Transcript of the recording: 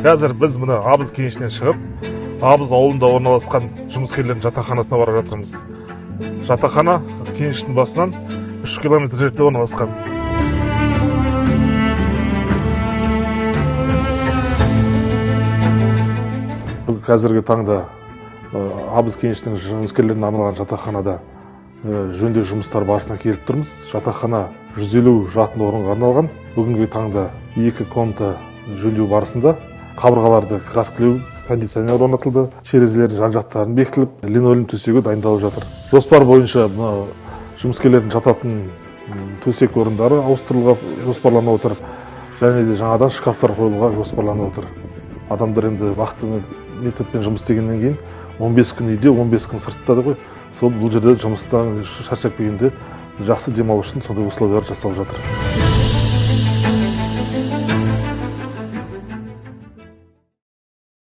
Қазір біз мына Абыз кенішінен шығып, Абыз ауылында орналасқан жұмыскерлердің жатақханасына бара жатырмыз. Жатақхана кеніштің басынан 3 километр жерде орналасқан. Бүгін қазіргі таңда Абыз кенішінің жұмыскерлеріне арналған жатақханада жөндеу жұмыстары барысына келіп тұрмыз. Жатақхана 150 жатын орынға арналған. Бүгінгі таңда 2 комната жөндеу барысында қабырғаларды краскілеу, кондиционер орнатылды, терезелердің жан-жақтарын бекітіліп, линолеум төсегі дайындалып жатыр. Жоспар бойынша мына жұмыскерлердің жататын төсек орындары ауыстырылуға жоспарланып отыр, және де жаңадан шкафтар қойылуға жоспарланып отыр. Адамдар енді вахтовый методпен жұмыс істегеннен кейін 15 күн үйде, 15 күн сыртта ғой. Сол бұл жерде жұмыстан шаршап келгенде жақсы демалу үшін сондай условиялар жасалып жатыр.